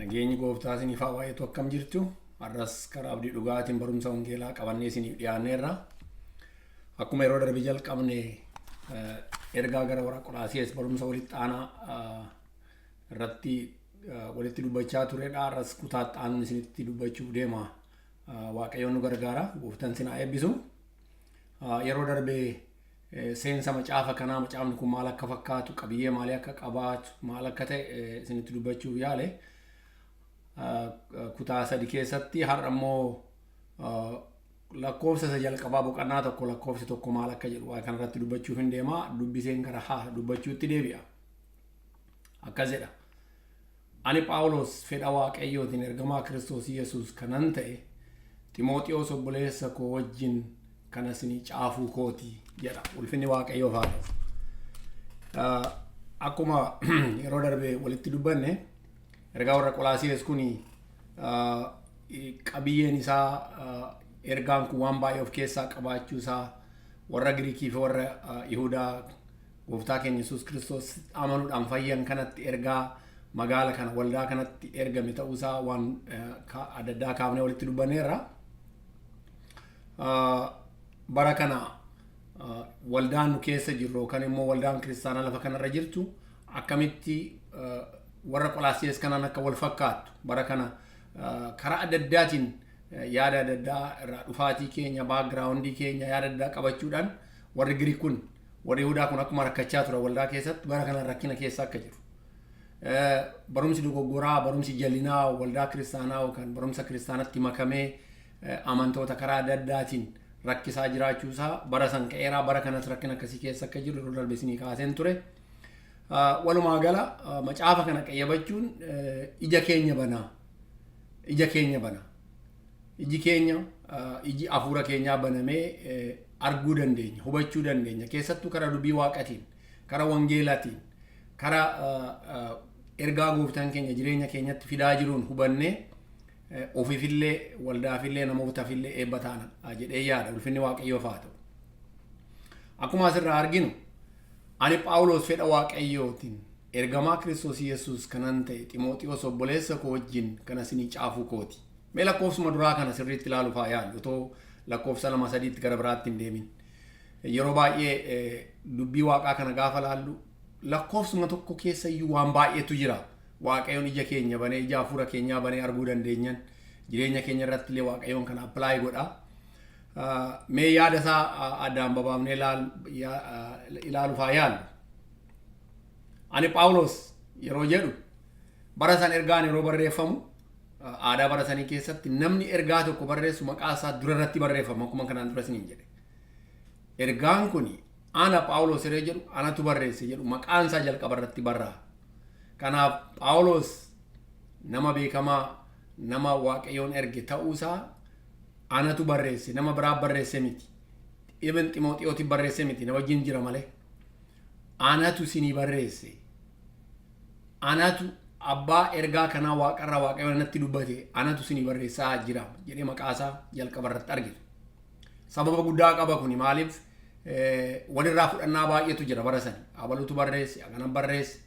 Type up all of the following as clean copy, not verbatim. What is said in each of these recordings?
Nageenyi gooftaa isiniif haa baay'atu. Akkam jirtu? Har'as karaa Abdii Dhugaatiin barumsa wangeelaa qabannee isiniif dhiyaanneerra. Akkuma yeroo darbe jalqabne, ergaa gara warra Qolaasiyees barumsa walitti aanaa irratti walitti dubbachaa turedha. Har'as kutaa itti aanuun isinitti dubbachuuf deema. Waaqayyoon nu gargaara. Gooftaan isin haa eebbisu. Yeroo darbe seensa macaafa kanaa, macaafni kun maal akka fakkaatu, qabiyyee maalii akka qabaatu, maal akka ta'e isinitti dubbachuuf yaale kutaa sadi keessatti. Har'a immoo lakkoofsa isa jalqabaa, boqonnaa 1 lakkoofsi 1 maal akka jedhu waa kanarratti dubbachuuf hin deema. Dubbiseen gara haa dubbachuutti deebi'a. Akkas jedha: "Ani Phaawulos, fedha Waaqayyootiin ergamaa Kiristoos Yesuus kanan ta'e, Ximooxiyoos obboleessa koo wajjin kana isinii caafuu kooti" jedha. Ulfinni Waaqayyoof haa ta'u. Akkuma yeroo darbe walitti dubbanne, ergaa warra Qolaasiyees kun qabiyyeen isaa, ergaan kun waan baay'ee of keessaa qabaachuu isaa, warra Giriikii fi warra Yihudaa gooftaa keenya Yesuus Kiristoos amanuudhaan fayyan kanatti, ergaa magaala kana waldaa kanatti ergame ta'uusaa waan adda addaa kaafnee walitti dubbanneerra. Bara kana waldaan nu keessa jirru yookaan immoo waldaan kiristaanaa lafa kanarra jirtu akkamitti warra Qolaasiyees kanaan akka wal fakkaattu, bara kana karaa adda addaatiin yaada adda addaa irraa dhufaatii keenya, backgroundii keenya, yaada adda addaa qabachuudhaan warri Giriik kun, warri Yihudaa kun akkuma rakkachaa ture waldaa keessatti, bara kana rakkina keessa akka jiru. Barumsi dogoggoraa, barumsi jallinaa waldaa kiristaanaa yookaan barumsa kiristaanatti makamee amantoota karaa adda addaatiin rakkisaa jiraachuusaa bara san ka'eeraa, bara kanas rakkina akkasii keessa akka jiru yeroo darbe isinii kaaseen ture. Walumaa gala macaafa kana qayyabachuun ija keenya banaa. Ija keenya bana. Iji keenya, iji hafuura keenyaa banamee arguu dandeenya, hubachuu dandeenya. Keessattuu karaa dubbii Waaqatiin, karaa wangeelaatiin, karaa ergaa gooftaan keenya jireenya keenyatti fidaa jiruun hubannee ofiifillee, waldaafillee, namootaafillee eebba taana jedhee yaada. Ulfinni Waaqayyoof haa ta'u. Akkuma asirraa arginu, "Ani Phaawulos, fedha Waaqayyootiin ergamaa Kiristoos Yesuus kanan ta'e, Ximooxiyoos obboleessa koo wajjin kana isinii caafuu kooti." Mee lakkoofsuma duraa kana sirriitti ilaaluuf haa yaallu, otoo lakkoofsa lama sadiitti gara biraatti hin deemin. Yeroo baay'ee dubbii Waaqaa kana gaafa laallu lakkoofsuma tokko keessa iyyuu waan baay'eetu jira. Waaqayyoon ija keenya banee, ija hafuura keenyaa banee arguu dandeenyan jireenya keenya irratti illee Waaqayyoon kana apply godha. Mee yaada isaa addaan babaafnee ilaaluuf haa yaallu. "Ani Phaawulos" yeroo jedhu, bara san ergaan yeroo barreeffamu, aadaa bara sanii keessatti namni ergaa tokko barreessu maqaa isaa dura irratti barreeffama, akkuma kanaan dura isiniin jedhe. Ergaan kun "Ana Phaawulos" yeroo jedhu, anatu barreesse jedhu, maqaan isaa jalqaba irratti barraa. Kanaaf Phaawulos nama beekamaa, nama Waaqayyoon erge ta'uusaa, anatu barreesse, nama biraa barreesse miti. Ibn Ximooxiyooti barreesse miti, na wajjin jira malee. Anatu isinii barreesse. Anatu abbaa ergaa kanaa, waaqarraa Waaqayyoon natti dubbate, anatu isinii barreessaa jira jedhee maqaa isaa jalqaba irratti argitu. Sababa guddaa qaba kuni. Maaliif? Walirraa fudhannaa baay'eetu jira bara sani. Abalutu barreesse, akana barreesse.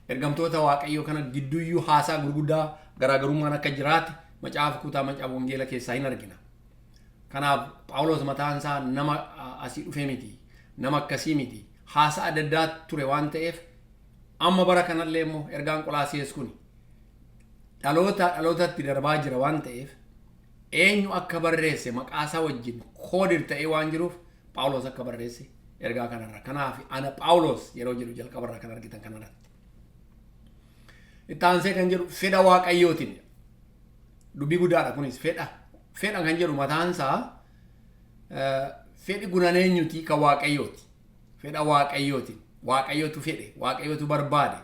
Ergamtoota Waaqayyoo kana gidduuyyuu haasaa gurguddaa garaagarummaan akka jiraate macaafa kutaa macaafa wangeela keessaa hin argina. Kanaaf Phaawulos mataan isaa nama asii dhufe miti, nama akkasii miti. Haasaa adda addaa ture waan ta'eef, amma bara kanallee immoo ergaan Qolaasiyees kun dhaloota dhalootatti darbaa jira waan ta'eef, eenyu akka barreesse maqaasaa wajjin koodir ta'ee waan jiruuf, Phaawulos akka barreesse ergaa kanarra. Kanaaf "Ana Phaawulos" yeroo jedhu jalqabarra kan argitan kanarratti. Itti aansee kan jedhu "fedha Waaqayyootiin". Dubbii guddaadha kunis. Fedha. Fedha kan jedhu mataansaa, fedhi kunan eenyuti? Kan Waaqayyooti. Fedha Waaqayyootiin. Waaqayyootu fedhe. Waaqayyootu barbaade.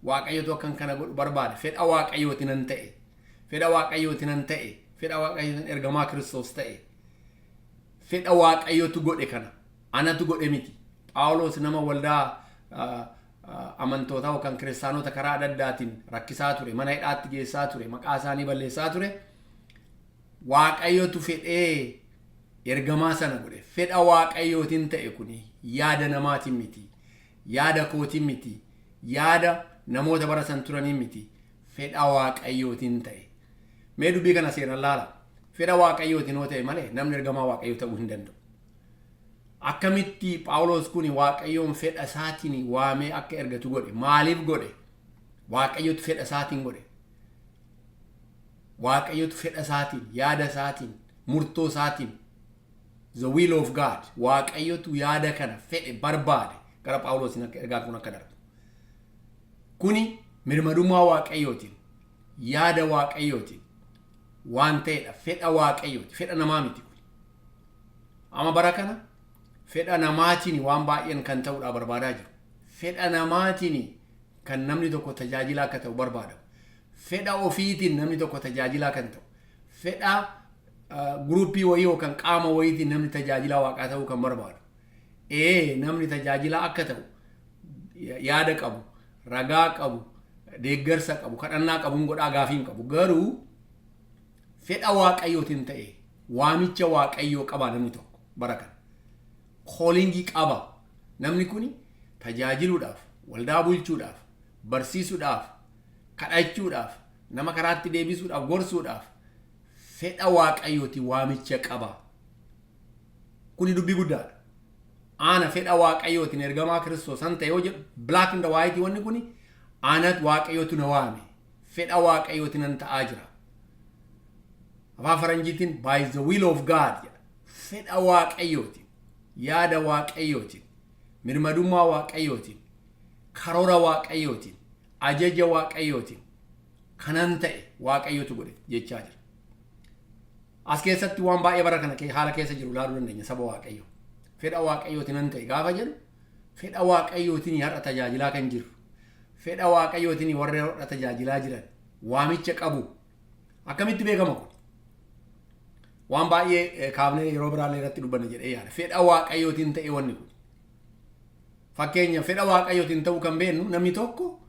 Waaqayyootu akkan kana godhu barbaade. Fedha Waaqayyootiin nan ta'e. Fedha Waaqayyootiin nan ta'e. Fedha Waaqayyootiin ergamaa Kiristoos ta'e. Fedha Waaqayyootu godhe kana. Anatu godhe miti. Phaawulos nama waldaa amantootaa yookaan kiristaanota karaa adda addaatiin rakkisaa ture, mana hidhaatti geessaa ture, maqaa isaanii balleessaa ture. Waaqayyotu fedhee ergamaa sana godhe. Fedha Waaqayyootiin ta'e kuni, yaada namaatiin miti. Yaada kootiin miti. Yaada namoota bara san turanii miti. Fedha Waaqayyootiin ta'e. Mee dubbii kana seeraan laala. Fedha Waaqayyootiin yoo ta'e malee namni ergamaa Waaqayyoo ta'uu hin danda'u. Akkamitti Phaawulos kun Waaqayyoon fedha isaatiin waamee akka ergatu godhe? Maaliif godhe? Waaqayyotu fedha isaatiin godhe. Waaqayyotu fedha isaatiin, yaada isaatiin, murtoo isaatiin, the will of God. Waaqayyotu yaada kana fedhe, barbaade, gara Phaawulosiin akka ergaan kun akka darbu. Kuni mirmadummaa Waaqayyootiin, yaada Waaqayyootiin waan ta'edha. Fedha Waaqayyooti. Fedha namaa miti kun. Amma bara kana fedha namaatiin waan baay'een kan ta'uudha barbaadaa jiru. Fedha namaatiin kan namni tokko tajaajila akka ta'u barbaadamu. Fedha ofiitiin namni tokko tajaajilaa kan ta'u. Fedha guruppii wayii yookaan qaama wayiitiin namni tajaajilaa Waaqaa ta'uu kan barbaadu. Ee, namni tajaajilaa akka ta'u yaada qabu, ragaa qabu, deeggarsa qabu, kadhannaa qabuun godhaa gaafii hin qabu. Garuu fedha Waaqayyootiin ta'e, waamicha Waaqayyoo qaba namni tokko bara kana. Calling qaba. Namni kuni tajaajiluudhaaf, waldaa bulchuudhaaf, barsiisuudhaaf, kadhachuudhaaf, nama karaatti deebisuudhaaf, gorsuudhaaf fedha Waaqayyooti waamicha qaba. Kuni dubbii guddaadha. Ana fedha Waaqayyootiin ergamaa Kiristoos san ta'e yoo jedhu, black and white, wanni kuni anat Waaqayyootu na waame. Fedha Waaqayyootiin nan ta'aa jira. Afaan Faranjiitiin "by the will of God" jedha. Fedha Waaqayyootiin, yaada Waaqayyootiin, mirmadummaa Waaqayyootiin, karoora Waaqayyootiin, ajaja Waaqayyootiin kanan ta'e, Waaqayyootu godhe jechaa jira. As keessatti waan baay'ee bara kana haala keessa jiru ilaaluu dandeenya saba Waaqayyoo. Fedha Waaqayyootiin nan ta'e gaafa jedhu, fedha Waaqayyootiin har'a tajaajilaa kan jiru. Fedha Waaqayyootiin warra har'a tajaajilaa jiran waamicha qabu. Akkamitti beekama kun? Waan baay'ee kaafnee yeroo biraallee irratti dubbanna jedhee yaada. Fedha Waaqayyootiin ta'e wanni kun. Fakkeenya, fedha Waaqayyootiin ta'uu kan beeknu, namni tokko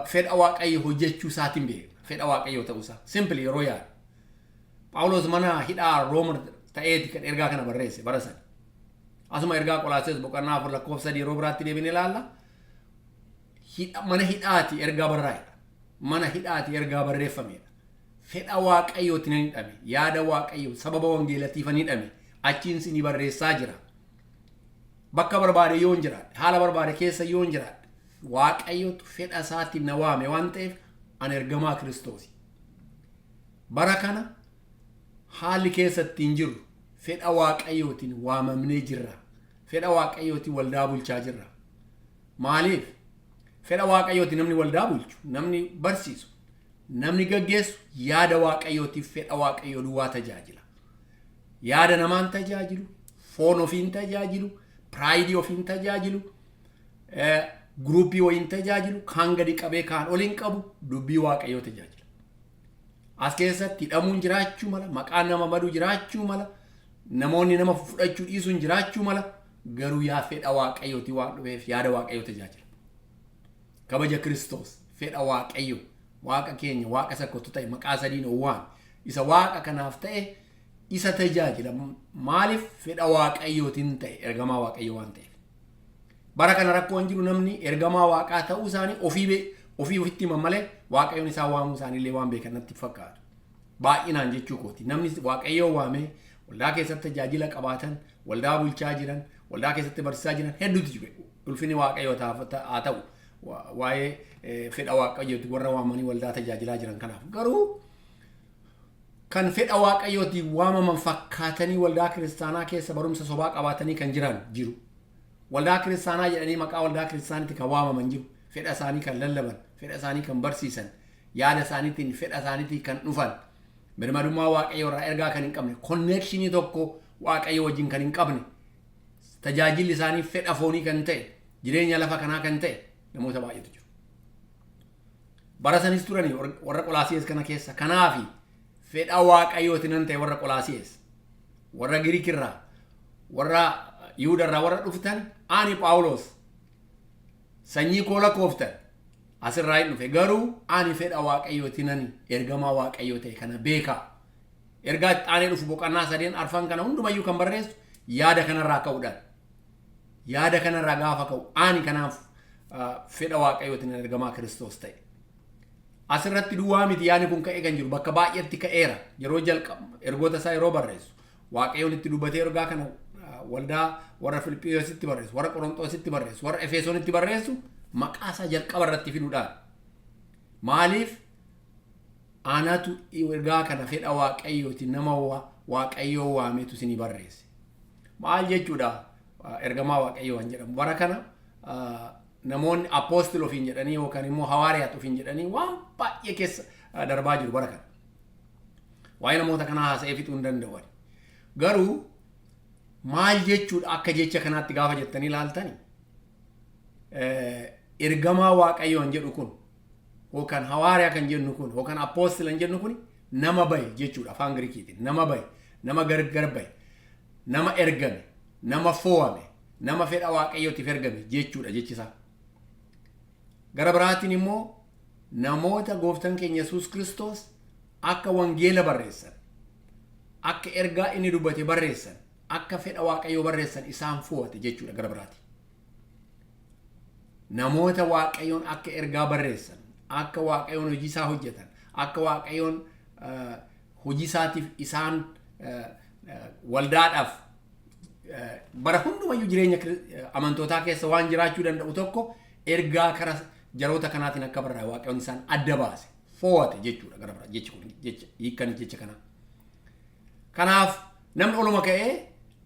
fedha Waaqayyo hojjechuu isaatiin beekna. Fedha Waaqayyoo ta'uu isaa. Simply yeroo yaadu. Phaawulos mana hidhaa Rooma ta'eeti kan ergaa kana barreesse bara sana. Asuma ergaa Qolaasees boqonnaa 4 lakkoofsa 3 yeroo biraatti deebinee ilaalla. Mana hidhaati ergaa barraa'edha. Mana hidhaati ergaa barreeffamedha. Fedha Waaqayyootiin hin hidhame. Yaada Waaqayyoo sababa wangeelatiif hin hidhame. Achiin ni barreessaa jira. Bakka barbaade yoo hin jiraadhe, haala barbaade keessa yoo hin jiraadhe, Waaqayyotu fedha isaatiin na waame waan ta'eef ani ergamaa Kiristoosi. Bara kana haalli keessatti hin jirru, fedha Waaqayyootiin waamamnee jirra. Fedha Waaqayyootiin waldaa bulchaa jirra. Maaliif? Fedha Waaqayyootiin namni waldaa bulchu, namni barsiisu, namni gaggeessu yaada Waaqayyootiif fedha Waaqayyoo duwwaa tajaajila. Yaada namaan tajaajilu, foon ofiin tajaajilu, pride ofiin tajaajilu, guruppii wayiin tajaajilu, kaan gadi qabee kaan ol hin qabu, dubbii Waaqayyoo tajaajila. As keessatti hidhamuun jiraachuu mala, maqaan nama baduu jiraachuu mala, namoonni nama fudhachuu dhiisuun jiraachuu mala, garuu yaa fedha Waaqayyooti waan dhufeef yaada Waaqayyoo tajaajila. Kabaja Kiristoos, fedha Waaqayyo, Waaqa keenya, Waaqa sakkottu ta'e, maqaa sadiin owwaan isa Waaqa kanaaf ta'e isa tajaajila. Maaliif? Fedha Waaqayyootiin ta'e, ergamaa Waaqayyo waan ta'eef. Bara kana rakkoon jiru, namni ergamaa Waaqaa ta'uu isaanii ofii ofitti himan malee Waaqayyoon isaa waamuu isaaniillee waan beekan natti fakkaatu. Baay'inaan jechuu kooti. Namni Waaqayyoo waamee waldaa keessatti tajaajila qabaatan, waldaa bulchaa jiran, waldaa keessatti barsiisaa jiran hedduutu jiru. Ulfinni Waaqayyoo haa ta'u, waa'ee fedha Waaqayyooti warra waamanii waldaa tajaajilaa jiran kanaaf. Garuu kan fedha Waaqayyootiin waamaman fakkaatanii waldaa kiristaanaa keessa barumsa sobaa qabaatanii kan jiran jiru. Waldaa kiristaanaa jedhanii maqaa waldaa kiristaanitti kan waamaman jiru. Fedha isaanii kan lallaban, fedha isaanii kan barsiisan, yaada isaaniitiin, fedha isaaniitiin kan dhufan, birmadummaa Waaqayyoo irraa ergaa kan hin qabne, connection tokko Waaqayyo wajjin kan hin qabne, tajaajilli isaanii fedha foonii kan ta'e, jireenya lafa kanaa kan ta'e namoota baay'eetu jiru. Bara sanis turanii warra Qolaasiyees kana keessa. Kanaafi fedha Waaqayyooti nan ta'e. Warra Qolaasiyees, warra Giriikirraa, warra Yihudarraa warra dhuftan, ani Phaawulos sanyii koo lakkooftan asirraa hin dhufe, garuu ani fedha Waaqayyooti nan ergamaa Waaqayyoo ta'e kana beekaa. Ergaa itti aanee dhufu boqonnaa sadeen arfan kana hundumayyuu kan barreessu yaada kanarraa ka'uudhaan. Yaada kanarraa gaafa ka'u, ani kanaaf fedha Waaqayyootiin ergamaa Kiristoos ta'e. Asirratti duwwaa miti yaadni kun ka'ee kan jiru, bakka baay'eetti ka'eera. Yeroo jalqabu ergoota isaa yeroo barreessu, Waaqayyoon itti dubbatee ergaa kana waldaa warra Filiphisitti barreessu, warra Qorontoositti barreessu, warra Efesoonitti barreessu, maqaa isaa jalqaba irratti fiduudhaan. Maaliif? Anatu ergaa kana fedha Waaqayyooti, nama Waaqayyoo waameetu isinii barreesse. Maal jechuudha ergamaa Waaqayyoo kan jedhamu? Bara kana namoonni apostle ofiin jedhanii yookaan immoo hawaariyaat ofiin jedhanii waan baay'ee keessa darbaa jiru bara kana. Waa'ee namoota kanaa haasa'ee fixuu hin danda'u. Garuu maal jechuudha akka jecha kanaatti gaafa jettanii ilaaltani, ergamaa Waaqayyoo kan jedhu kun yookaan hawaariyaa kan jennu kun yookaan apostle kan jennu kun nama bahe jechuudha afaan Girikiitiin. Nama bahe, nama gargar bahe, nama ergame, nama fo'ame, nama fedha Waaqayyootiif ergame jechuudha jechisaa. Gara biraatiin immoo namoota gooftaan keenya Yesuus Kiristoos akka wangeela barreessan, akka ergaa inni dubbate barreessan, akka fedha Waaqayyoo barreessan isaan fo'ate jechuudha gara biraati. Namoota Waaqayyoon akka ergaa barreessan, akka Waaqayyoon hojii isaa hojjetan, akka Waaqayyoon hojii isaatiif isaan waldaadhaaf bara hundumayyuu jireenya amantootaa keessa waan jiraachuu danda'u tokko ergaa kara jaroota kanaatiin akka barraa'e Waaqayyoon isaan adda baase, fo'ate jechuudha gara biraa jechi kun, jecha hiikkan jecha kanaa. Kanaaf namni oluma ka'ee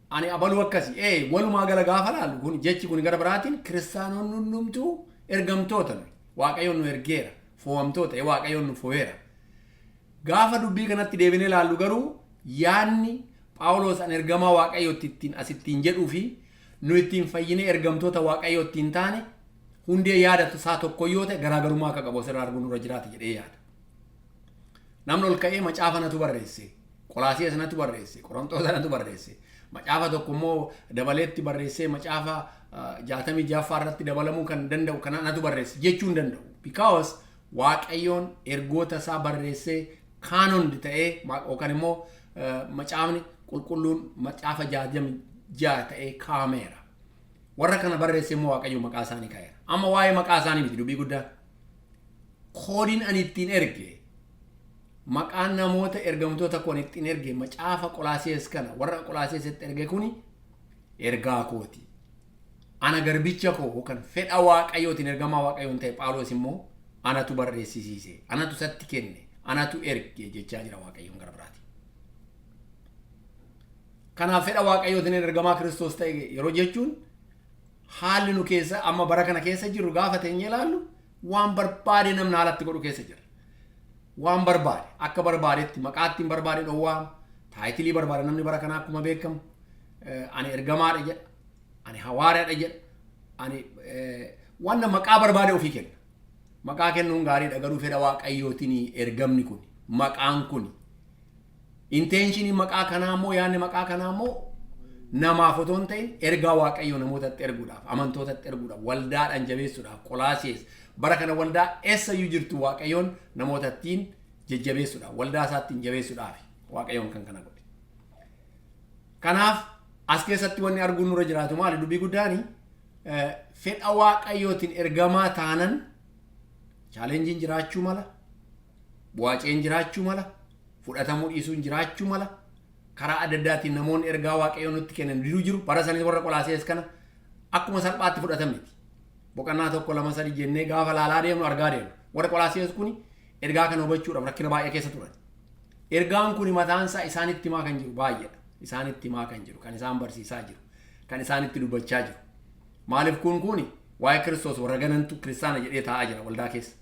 ani abaluu akkasi walumaa gala gaafa laallu kun jechi kun gara biraatiin kiristaanonni hundumtuu ergamtoota nuyi. Waaqayyoon nu ergeera, fo'amtoota, Waaqayyoon nu fo'eera. Gaafa dubbii kanatti deebinee laallu garuu yaadni Phaawulos an ergamaa Waaqayyootti ittiin asittiin jedhuu fi nu ittiin fayyinee ergamtoota Waaqayyoo ittiin taane hundee yaada isaa tokko yoo ta'e garaagarummaa akka qabu asirraa arguun nurra jiraata jedhee yaada. Namni ol ka'ee macaafa natu barreesse, Qolaasiyaa natu barreesse, Qorontoos natu barreesse, macaafa tokko immoo dabaleetti barreessee macaafa 66ffaa irratti dabalamuu kan danda'u kana natu barreesse jechuu hin danda'u. Because Waaqayyoon ergoota isaa barreessee canon ta'ee yookaan immoo macaafni qulqulluun macaafa 66 ta'ee kaa'ameera. Warra kana barreesse immoo Waaqayyo maqaa isaanii kaa'eera. Amma waa'ee maqaa isaanii miti dubbii guddaa. Koodiin ani ittiin erge, maqaan namoota ergamtoota koon ittiin erge, macaafa Qolaasiyees kana warra Qolaasiyeesitti erge kuni ergaa kooti. Ana garbicha koo yookaan fedha Waaqayyootiin ergamaa Waaqayyoon ta'e Phaawulos immoo anatu barreessisiise, anatu isatti kenne, anatu erge jechaa jira Waaqayyoon gara biraati. Kanaaf fedha Waaqayyootiin ergamaa Kiristoos ta'e yeroo jechuun, haalli nu keessa amma bara kana keessa jirru gaafa teenyee ilaallu waan barbaade namni haalatti godhu keessa jira. Waan barbaade akka barbaadetti maqaa ittiin barbaade dhowwaama. Title barbaada namni bara kanaa akkuma beekamu. Ani ergamaadha jedha. Ani hawaariyaadha jedha. Ani waan maqaa barbaade ofii kenna. Maqaa kennuun gaariidha, garuu fedha Waaqayyootiin ergamni kun, maqaan kun, intention maqaa kanaa immoo, yaadni maqaa kanaa immoo namaaf otoo hin ta'in ergaa Waaqayyoo namootatti erguudhaaf, amantootatti erguudhaaf, waldaadhaan jabeessuudhaaf, Qolaasiyees bara kana waldaa eessayyuu jirtu Waaqayyoon namootattiin jajjabeessuudhaaf, waldaa isaattiin jabeessuudhaaf Waaqayyoon kan kana godhe. Kanaaf as keessatti wanni arguun nurra jiraatu maali? Dubbii guddaani fedha Waaqayyootiin ergamaa taanan challengeiin jiraachuu mala, bu'aaceen jiraachuu mala, fudhatamuu dhiisuun jiraachuu mala, karaa adda addaatiin namoonni ergaa Waaqayyoo nutti kennan diduu jiru. Bara sanis warra Qolaasees kana akkuma salphaatti fudhatan miti. Boqonnaa 1, 2, 3 jennee gaafa laalaa deemnu argaa deemnu. Warra Qolaasees kuni ergaa kana hubachuudhaaf rakkina baay'ee keessa turan. Ergaan kun mataan isaa isaanitti himaa kan jiru baay'eedha. Isaanitti himaa kan jiru, kan isaan barsiisaa jiru, kan isaanitti dubbachaa jiru. Maaliif kun waa'ee Kiristoos warra ganantu kiristaana jedhee taa'aa jira waldaa keessa.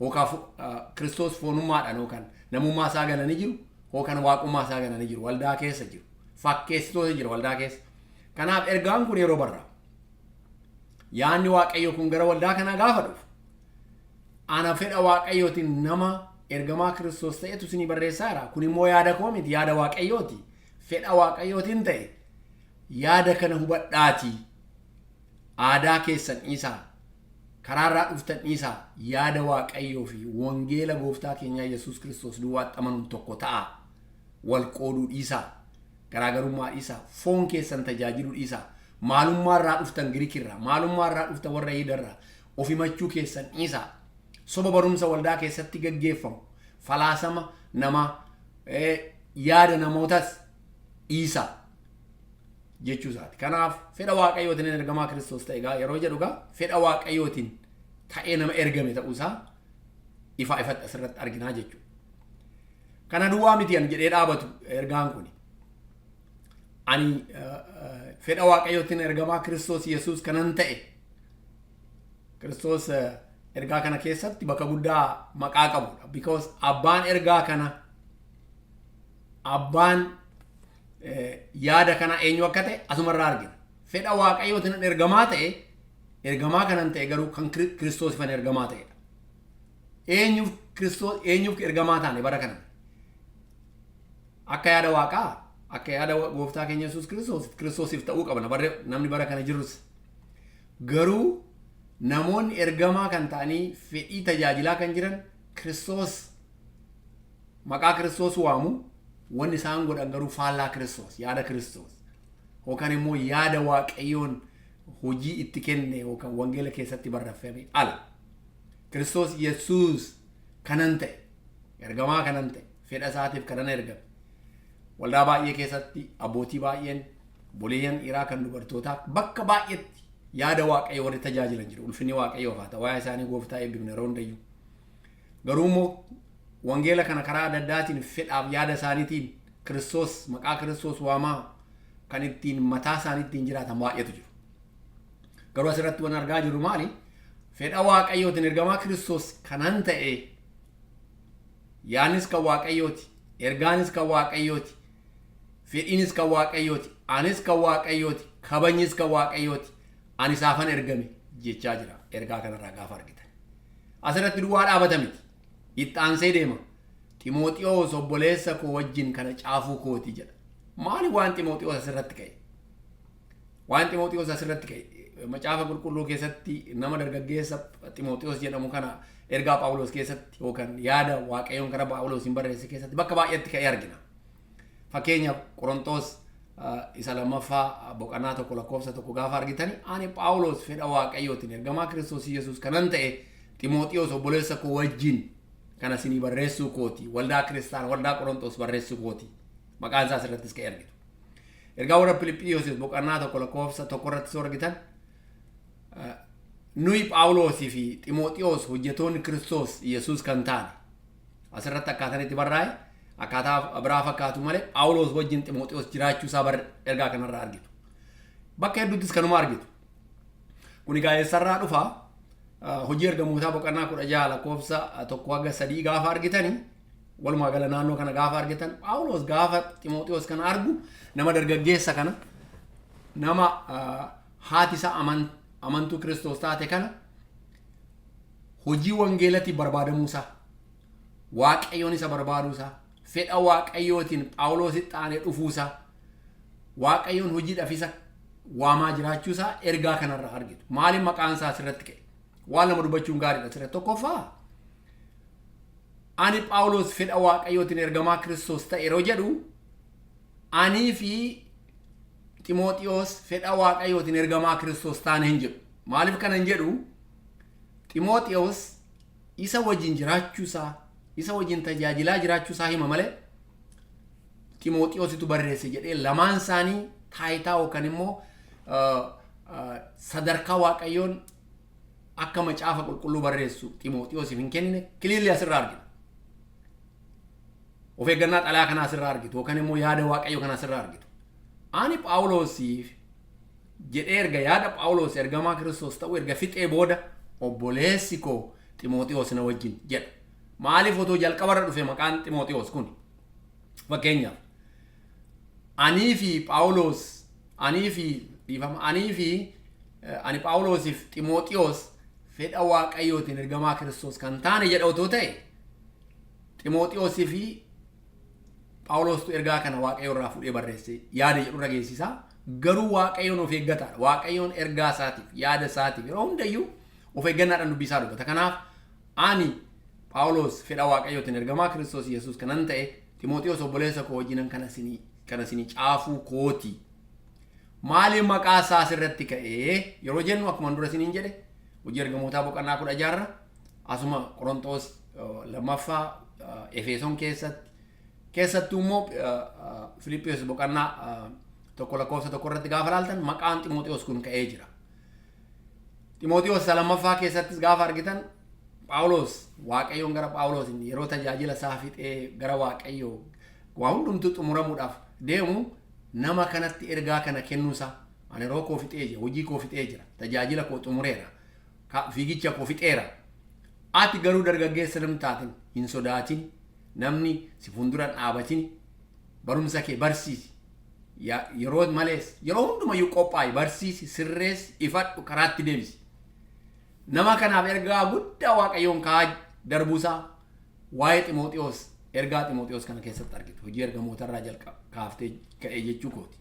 Yookaan Kiristoos foonummaadhaan yookaan namummaa isaa gananii jiru, yookaan waaqummaa isaa gananii jiru, waldaa keessa jiru. Fakkeessitoota jira waldaa keessa. Kanaaf ergaan kun yeroo barraa. Yaanni Waaqayyoo kun gara waldaa kanaa gaafa dhufu, ana fedha Waaqayyootiin nama ergamaa Kiristoos ta'etu isinii barreessaa jira. Kun immoo yaada koo miti, yaada Waaqayyooti. Fedha Waaqayyootiin ta'e yaada kana hubadhaatii. Aadaa keessan dhiisaa. Karaarraa dhuftan dhiisaa. Yaada Waaqayyoo fi wangeela gooftaa keenyaa Yesuus Kiristoos duwwaatti amanuun tokko ta'a. Wal qooduu dhiisaa. Garaagarummaa dhiisaa. Foon keessan tajaajiluu dhiisaa. Maalummaa irraa dhuftan Giriikirraa, maalummaa irraa dhuftan warra Yihudaarraa of himachuu keessan dhiisaa. Soba barumsa waldaa keessatti gaggeeffamu, falaasama namaa, yaada namootas dhiisaa jechuu isaati. Kanaaf fedha Waaqayyootiin ergamaa Kiristoos ta'e egaa yeroo jedhu egaa fedha Waaqayyootiin ta'ee nama ergame ta'uusaa ifaa ifatti asirratti arginaa jechuudha. Kana duwwaa miti ani jedhee dhaabatu ergaan kuni. Ani fedha Waaqayyootiin ergamaa Kiristoos Yesuus kanan ta'e. Kiristoos ergaa kana keessatti bakka guddaa maqaa qabudha. Because abbaan ergaa kana, abbaan yaada kana eenyu akka ta'e asumarraa argina. Fedha Waaqayyootiin ergamaa ta'e, ergamaa kanan ta'e garuu kan Kiristoosifan ergamaa ta'edha. Eenyuuf Kiristoos, eenyuuf ergamaa taane bara kana? Akka yaada Waaqaa, akka yaada gooftaa keenya Yesuus Kiristoos, Kiristoosiif ta'uu qabna barre namni bara kana jirus. Garuu namoonni ergamaa kan ta'anii fedhii tajaajilaa kan jiran Kiristoos, maqaa Kiristoos waamu, wanni isaan godhan garuu faallaa Kiristoos, yaada Kiristoos yookaan immoo yaada Waaqayyoon hojii itti kenne yookaan wangeela keessatti barreeffame ala. Kiristoos Yesuus kanan ta'e, ergamaa kanan ta'e, fedha isaatiif kanan ergame. Waldaa baay'ee keessatti abbootii baay'een, obboleeyyan dhiiraa kan dubartootaa bakka baay'eetti yaada Waaqayyoo warri tajaajilan jiru. Ulfinni Waaqayyoof haa ta'u. Waa'ee isaanii gooftaa eebbifne yeroo hundayyuu. Garuu immoo wangeela kana karaa adda addaatiin fedhaaf yaada isaaniitiin Kiristoos, maqaa Kiristoos waamaa kan ittiin mataa isaanii ittiin jiraatan baay'eetu jiru. Garuu asirratti waan argaa jirru maali? Fedha Waaqayyootiin ergamaa Kiristoos kanan ta'e, yaadnis kan Waaqayyooti, ergaanis kan Waaqayyooti, fedhiinis kan Waaqayyooti, anis kan Waaqayyooti, kabajnis kan Waaqayyooti, ani isaafan ergame jechaa jira ergaa kanarraa gaafa argitan. Asirratti duwwaa dhaabata miti. Itti aansee deema. Ximooxiyoos obboleessa koo wajjin kana caafuu kooti jedha. Maali waan Ximooxiyoos asirratti ka'e? Waan Ximooxiyoos asirratti ka'e macaafa qulqulluu keessatti nama dargaggeessa Ximooxiyoos jedhamu kana ergaa Phaawulos keessatti yookaan yaada Waaqayyoon karaa Phaawulos hin barreesse keessatti bakka baay'eetti ka'ee argina. Fakkeenyaaf Qorontoos isa lammaffaa boqonnaa 1 lakkoofsa 1 gaafa argitani, ani Phaawulos fedha Waaqayyootiin ergamaa Kiristoos Yesuus kanan ta'e Ximooxiyoos obboleessa koo wajjin kana isinii barreessuu kooti, waldaa kiristaana waldaa Qorontoos barreessuu kooti. Maqaan isaa asirrattis ka'ee argitu. Ergaa warra Filiphiyoosis boqonnaa 1 lakkoofsa 1 irratti soo argitan, nuyi Phaawulosii fi Ximooxiyoos hojjetoonni Kiristoos Yesuus kan taane. Asirratti akkaataan itti barraa'e akkaataa biraa fakkaatu malee Phaawulos wajjin Ximooxiyoos jiraachuu isaa ergaa kanarraa argitu. Bakka hedduuttis kanuma argitu. Kun egaa eessarraa dhufa? Hojii ergamootaa boqonnaa 16 lakkoofsa 1 haga 3 gaafa argitani, walumaa gala naannoo kana gaafa argitan, Phaawulos gaafa Ximooxiyoos kana argu, nama dargaggeessa kana, nama haati isaa amantuu Kiristoos taate kana, hojii wangeelatiif barbaadamuu isaa, Waaqayyoon isa barbaaduu isaa, fedha Waaqayyootiin Phaawulositti aanee dhufuu isaa, Waaqayyoon hojiidhaaf isa waamaa jiraachuu isaa ergaa kanarraa argitu. Maaliin maqaan isaa asirratti ka'e? Waan lama dubbachuun gaariidha asirratti. Tokkoffaa, ani Phaawulos fedha Waaqayyootiin ergamaa Kiristoos ta'e yeroo jedhu, anii fi Ximooxiyoos fedha Waaqayyootiin ergamaa Kiristoos taane hin jedhu. Maaliif kana hin jedhu? Ximooxiyoos isa wajjin jiraachuu isaa, isa wajjin tajaajilaa jiraachuu isaa hima malee Ximooxiyoositu barreesse jedhee lamaan isaanii taayitaa yookaan immoo sadarkaa Waaqayyoon akka macaafa qulqulluu barreessu Ximooxiyoosiif hin kennine clearly asirraa argina. Of eeggannaa xalayaa kanaa asirraa argitu yookaan immoo yaada Waaqayyoo kanaa asirraa argitu. Ani Phaawulosiif jedhee erga yaada Phaawulos ergamaa Kiristoos ta'uu erga fixee booda obboleessi koo Ximooxiyoos na wajjin jedha. Maaliif otoo jalqabarra dhufe maqaan Ximooxiyoos kun? Fakkeenyaaf anii fi Phaawulos, anii fi, dhiifama, anii fi ani Phaawulosiif Ximooxiyoos fedha Waaqayyootiin ergamaa Kiristoos kan taane jedha otoo ta'e, Ximooxiyoosii fi Phaawulostu ergaa kana Waaqayyo irraa fuudhee barreesse yaada jedhu irra geessisa. Garuu Waaqayyoon of eeggataadha. Waaqayyoon ergaa isaatiif, yaada isaatiif yeroo hundayyuu of eeggannaadhaan dubbii isaa dubbata. Kanaaf ani Phaawulos fedha Waaqayyootiin ergamaa Kiristoos Yesuus kanan ta'e Ximooxiyoos obboleessa koo wajjinan kana isinii caafuu kooti. Maaliif maqaa isaa asirratti ka'ee yeroo jennu, akkuma dura isiniin jedhe, hojii ergamootaa boqonnaa 16rra Asuma Qorontoos lammaffaa, Efesoon keessatti, keessattuu immoo Filiphiyos boqonnaa 1 lakkoofsa 1 irratti gaafa laaltan maqaan Ximooxiyoos kun ka'ee jira. Ximooxiyoos isa lammaffaa keessattis gaafa argitan, Phaawulos Waaqayyoon gara Phaawulos yeroo tajaajila isaa fixee gara Waaqayyoo waa hundumtuu xumuramuudhaaf deemu nama kanatti ergaa kana kennuusaa, ani yeroo koo fixee jira, hojii koo fixee jira, tajaajila koo xumureera, fiigicha koo fixeera. Ati garuu dargaggeessa namni taatin hin sodaatin, namni si fuuldura dhaabatin, barumsa kee barsiisi. Yeroo malees yeroo hundumayyuu qophaa'i, barsiisi, sirreessi, ifadhu, karaatti deebisi. Nama kanaaf ergaa guddaa Waaqayyoon kaa'aa darbuusaa waa'ee Ximooxiyoos, ergaa Ximooxiyoos kana keessatti argitu. Hojii Ergamootarraa jalqaba kaaftee ka'ee jechuu kooti.